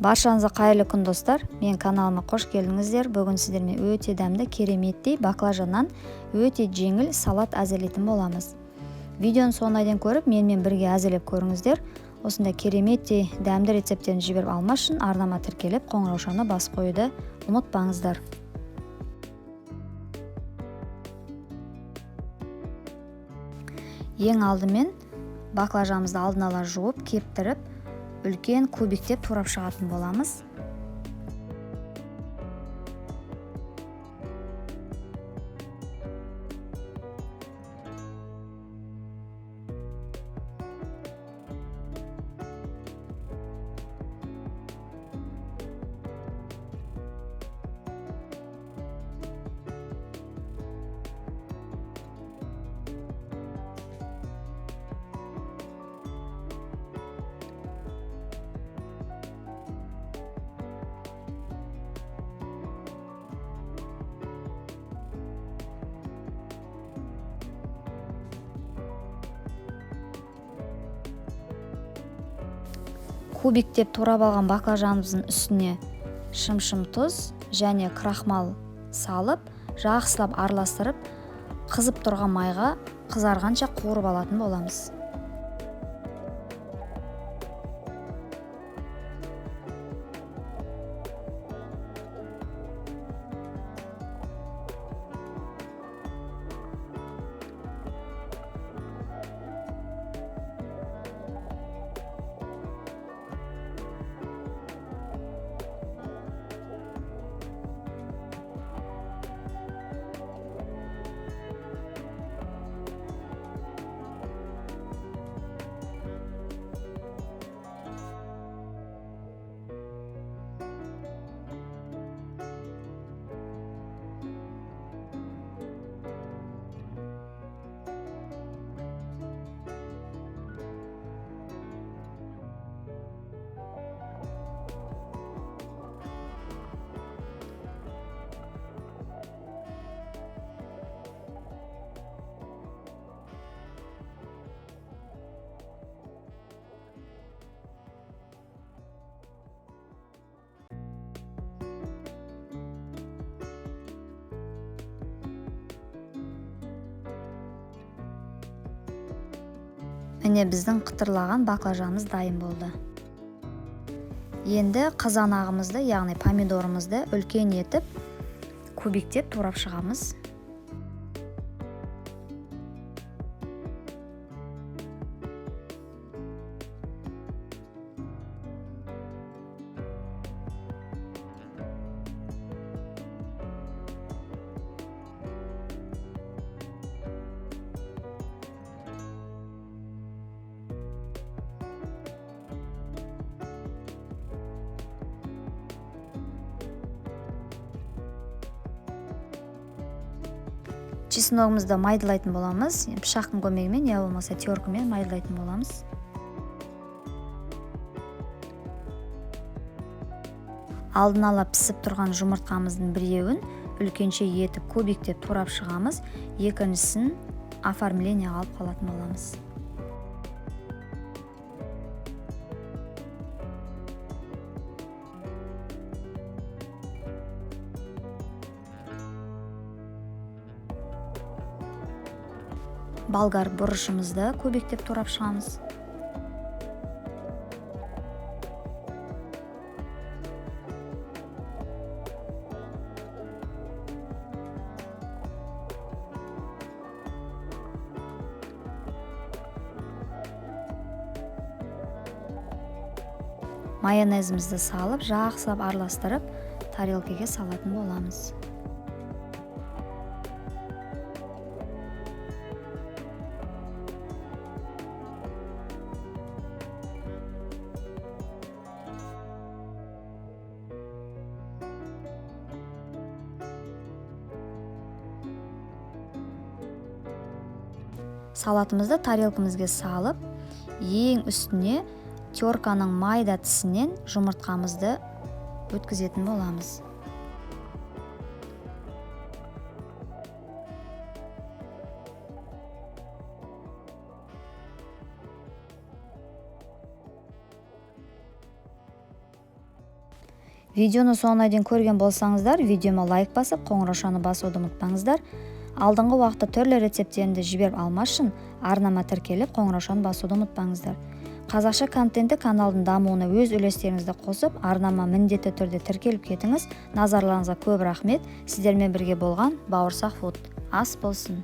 Баршаңызға қайырлы күн, достар. Мен каналыма қош келдіңіздер. Бүгін сіздермен өте дәмді, кереметтей баклажаннан өте жеңіл салат әзірлейтін боламыз. Видеоның соңына дейін көріп, менімен бірге әзірлеп көріңіздер. Осындай кереметтей дәмді рецепттерін жіберіп алмас үшін арнама тіркеліп, қоңыраушаны басып қоюды ұмытпаңыздар. Ең алдымен баклажанымызды алдын ала жуып, кептіріп, үлкен кубиктеп турап шығатын боламыз. Кубиктеп турап алған баклажанымыздың үстіне шым-шым тұз және крахмал салып, жақсылап араластырып, қызып тұрған майға қызарғанша қуырып алатын боламыз. Міне, біздің қытырлаған баклажанымыз дайын болды. Енді қызанағымызды, яғни помидорымызды үлкен етіп кубиктеп турап шығамыз. Чесногымызды майдалайтын боламыз. Пышақтың көмегімен, я болмаса теркімен майдалайтын боламыз. Алдын ала пісіп тұрған жұмыртқамыздың біреуін үлкенше етіп кубиктеп турап шығамыз. Екіншісін оформлениеға алып қалатын боламыз. Болгар бұрышымызды кубиктеп турап шығамыз. Майонезімізді салып, жақсылап араластырып, тарелкаға салатын боламыз. Салатымызды тарелкамызға салып, ең үстіне терканың майда тісінен жұмыртқамызды өткізетін боламыз. Видеоны соңына дейін көрген болсаңыздар, видеома лайк басып, қоңыраушаны басуды ұмытпаңыздар. Алдыңғы уақытта түрлі рецепттерімді жіберіп алмас үшін арнама тіркеліп, қоңыраушаны басуды ұмытпаңыздар. Қазақша контентті каналдың дамуына өз үлестеріңізді қосып, арнама міндетті түрде тіркеліп кетіңіз. Назарларыңызға көп рахмет. Сіздермен бірге болған Бауырсақ Фуд. Ас болсын!